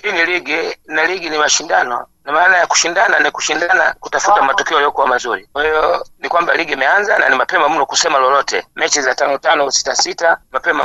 Hii ni ligi na ligi ni mashindano, na maana ya kushindana ni kushindana kutafuta matokeo yaliyokuwa mazuri. Kwa hiyo ni kwamba ligi imeanza na ni mapema mno kusema lolote. Mechi za 5-5, 6-6, mapema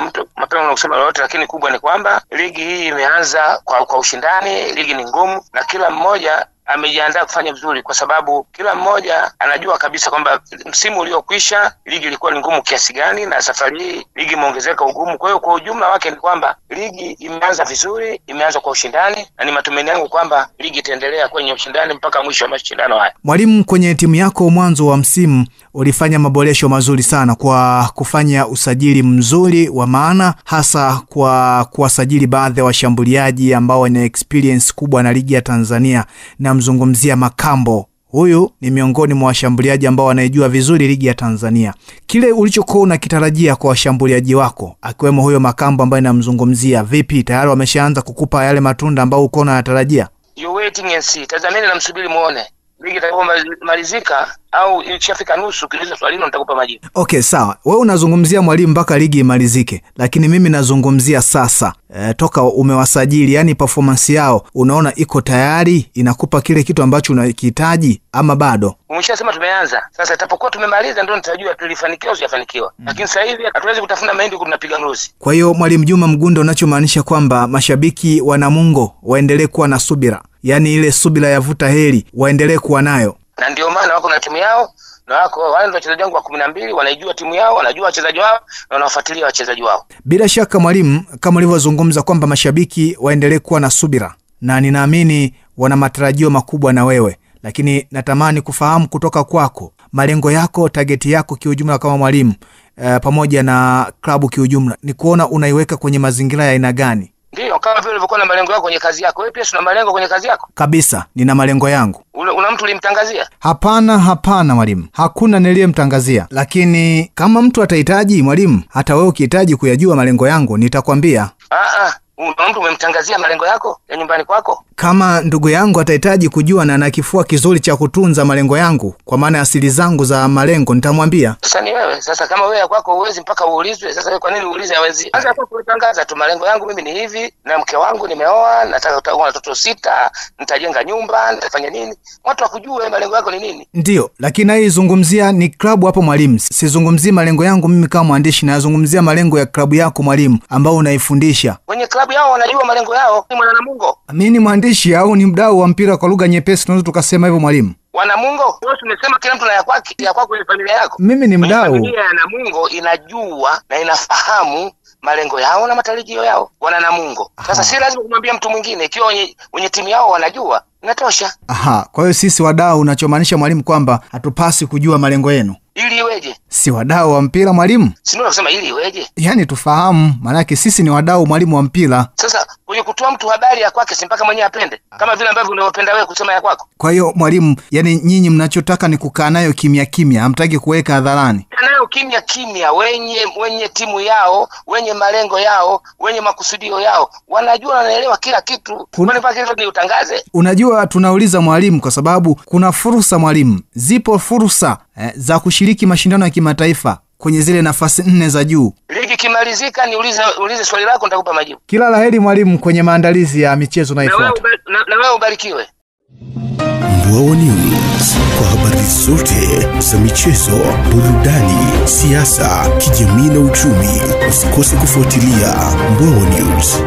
mno kusema lolote, lakini kubwa ni kwamba ligi hii imeanza kwa ushindani. Ligi ni ngumu na kila mmoja amejiandaa kufanya vizuri, kwa sababu kila mmoja anajua kabisa kwamba msimu uliokwisha ligi ilikuwa ni ngumu kiasi gani, na safari hii ligi imeongezeka ugumu. Kwa hiyo kwa ujumla wake ni kwamba ligi imeanza vizuri, imeanza kwa ushindani, na ni matumaini yangu kwamba ligi itaendelea kwenye ushindani mpaka mwisho wa mashindano haya. Mwalimu, kwenye timu yako mwanzo wa msimu ulifanya maboresho mazuri sana kwa kufanya usajili mzuri wa maana, hasa kwa kuwasajili baadhi ya washambuliaji ambao wana experience kubwa na ligi ya Tanzania, na mzungumzia Makambo. Huyu ni miongoni mwa washambuliaji ambao wanaijua vizuri ligi ya Tanzania. Kile ulichokuwa unakitarajia kwa washambuliaji wako, akiwemo huyo Makambo ambaye namzungumzia, vipi, tayari wameshaanza kukupa yale matunda ambao uko unayatarajia? You waiting and see. Tazameni na msubiri muone. Ligi itakapomalizika au ikishafika nusu, ukiuliza swali hilo nitakupa majibu. Okay, sawa. Wewe unazungumzia mwalimu mpaka ligi imalizike, lakini mimi nazungumzia sasa. Toka umewasajili, yani performance yao unaona iko tayari, inakupa kile kitu ambacho unakihitaji ama bado? Umeshasema tumeanza. Sasa itapokuwa tumemaliza ndio nitajua tulifanikiwa au sijafanikiwa. Lakini sasa hivi hatuwezi kutafuna mahindi huku tunapiga mruzi. Kwa hiyo Mwalimu Juma Mgunda, unachomaanisha kwamba mashabiki wa Namungo waendelee kuwa na subira, yani ile subira ya vuta heri waendelee kuwa nayo. Na ndio maana wako na timu yao, na wako wale ndio wachezaji wangu wa 12, wanaijua timu yao, wanajua wachezaji wao na wanafuatilia wachezaji wao. Bila shaka mwalimu, kama ulivyozungumza kwamba mashabiki waendelee kuwa na subira, na ninaamini wana matarajio makubwa na wewe, lakini natamani kufahamu kutoka kwako malengo yako, target yako kiujumla kama mwalimu, pamoja na klabu kiujumla, ni kuona unaiweka kwenye mazingira ya aina gani? Ndio, kama vile ulivyokuwa na malengo yako kwenye kazi yako, wewe pia una malengo kwenye kazi yako? Kabisa, nina malengo yangu. Una mtu ulimtangazia? Hapana mwalimu, hakuna niliyemtangazia. Lakini kama mtu atahitaji mwalimu, hata wewe ukihitaji kuyajua malengo yangu nitakwambia. Una mtu umemtangazia malengo yako ya nyumbani kwako? Kama ndugu yangu atahitaji kujua na ana kifua kizuri cha kutunza malengo yangu, kwa maana asili zangu za malengo, nitamwambia. Sasa ni wewe. Sasa kama wewe kwako huwezi mpaka uulizwe, sasa wewe kwa nini uulize hawezi? Sasa kwa kutangaza tu malengo yangu mimi ni hivi, na mke wangu nimeoa, nataka kuwa na watoto 6, nitajenga nyumba, nitafanya nini? Watu wakujue malengo yako ni nini. Ndio, lakini hii zungumzia ni klabu hapo mwalimu. Sizungumzii malengo yangu mimi kama mwandishi, nazungumzia malengo ya klabu yako mwalimu ambao unaifundisha. Wenye klabu yao wanajua malengo yao. Ni mwana Namungo. Mimi ni mwandishi au ni mdau wa mpira, kwa lugha nyepesi tunaweza tukasema hivyo mwalimu. Wanamungo, wewe tumesema kila mtu na ya kwake, ya kwako ni familia yako. Mimi ni mdau. Familia ya Namungo inajua na inafahamu malengo yao na matarajio yao. Wana Namungo. Sasa si lazima kumwambia mtu mwingine, ikiwa wenye timu yao wanajua, inatosha. Aha, kwa hiyo sisi wadau, unachomaanisha mwalimu kwamba hatupasi kujua malengo yenu. Ili iweje? Si wadau wa mpira mwalimu? Si ndio nasema ili iweje? Yaani tufahamu, maana yake sisi ni wadau mwalimu wa mpira. Sasa kwenye kutoa mtu habari ya kwake si mpaka mwenyewe apende, kama vile ambavyo unaopenda wewe kusema ya kwako. Kwa hiyo mwalimu, yani nyinyi mnachotaka ni kukaa nayo kimya kimya, hamtaki kuweka hadharani. Nayo kimya kimya, wenye timu yao, wenye malengo yao, wenye makusudio yao, wanajua na wanaelewa kila kitu. Kwani mpaka hilo ni utangaze? Unajua tunauliza mwalimu kwa sababu kuna fursa mwalimu. Zipo fursa za kushiriki mashindano ya kimataifa kwenye zile nafasi 4 za juu. Ligi kimalizika niulize ulize swali lako nitakupa majibu. Kila laheri mwalimu kwenye maandalizi ya michezo na ifuata. Na wewe ubarikiwe. Mbwawa News, kwa habari zote za michezo, burudani, siasa, kijamii na uchumi. Usikose kufuatilia Mbwawa News.